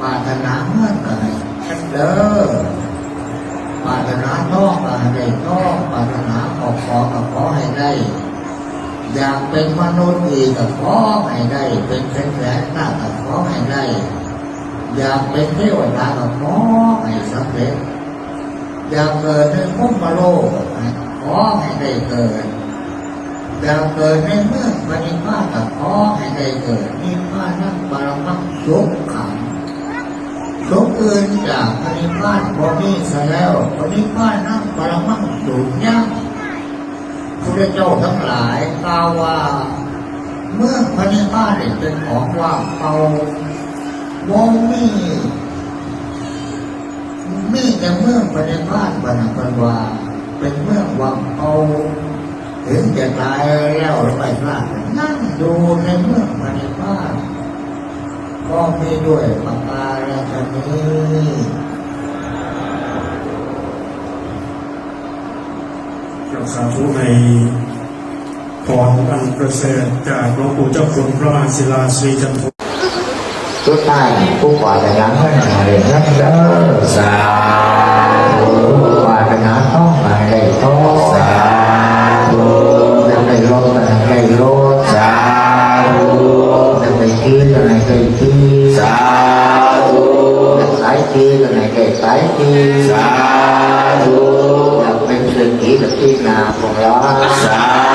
ປາດຖະໜາເງິນກໍໃຫ້ເກັບເດີ ປາດຖະໜາທອງກໍໃຫ້ໄດ້ທອງ ປາດຖະໜາເຂົ້າຂອງກໍຂໍໃຫ້ໄດ້ ຢາກເປັນມະນຸດອີກກໍຂໍໃຫ້ໄດ້ ເປັນເປັນແສນຊາດກໍຂໍໃຫ້ໄດ້ ຢາກເປັນເທວະດາກໍຂໍໃຫ້ສຳເລັດ ຢາກເກີດໃນພົມມະໂລກກໍຂໍໃຫ້ໄດ້ເກີດ ຢາກເກີດໃນເມືອງພະນິບພານກໍຂໍໃຫ້ໄດ້ເກີດ ນິບພານັງປະລະມັງສຸກຂັງ ສຸກອື່ນຈາກພະນິບພານບໍ່ມີສະແລ້ວ ພະນິບພານັງປະລະມັງສຸຍັງ ພຸດທະເຈົ້າທັງຫຼາຍກ່າວວ່າ ເມືອງພະນິບພານນີ້ເປັນຂອງວ່າງເປົ່າ ບໍ່ມີ ມີແຕ່ເມືອງພະນິບພານ ບັດນັ້ນເພິ່ນວ່າເປັນເມືອງວ່າງເປົ່າ ເຖິງຈະຕາຍແລ້ວໄປຊາດ ຍັງຢູ່ໃນເມືອງພະນິບພານ ພ້ອມມີດ້ວຍປະກາລະຊະນີ. ເຈົ້າ ສາທຸ ໃນພອນອັນປະເສີດຈາກຫຼວງປູ່ເຈົ້າຄຸນພະມະຫາສິລາ ສີຈັນໂທ. ສຸດທ້າຍນີ້ ຜູ້ປາດຖະໜາເງິນໃຫ້ໄດ້ເງິນເດີ ສາທຸ ຜູ້ປາດຖະໜາທອງໃຫ້ໄດ້ທອງ ສາທຸ ຢາກໄດ້ລົດໃຫ້ໄດ້ລົດ ສາທຸ ຢາກໄດ້ທີ່ໃຫ້ໄດ້ທີ່ ສາທຸ ຢາກຂາຍທີ່ໃຫ້ໄດ້ຂາຍທີ່ ສາທຸ ຢາກເປັນເສດຖີກັບທີ່ໜ້າຂອງລາວ ສາ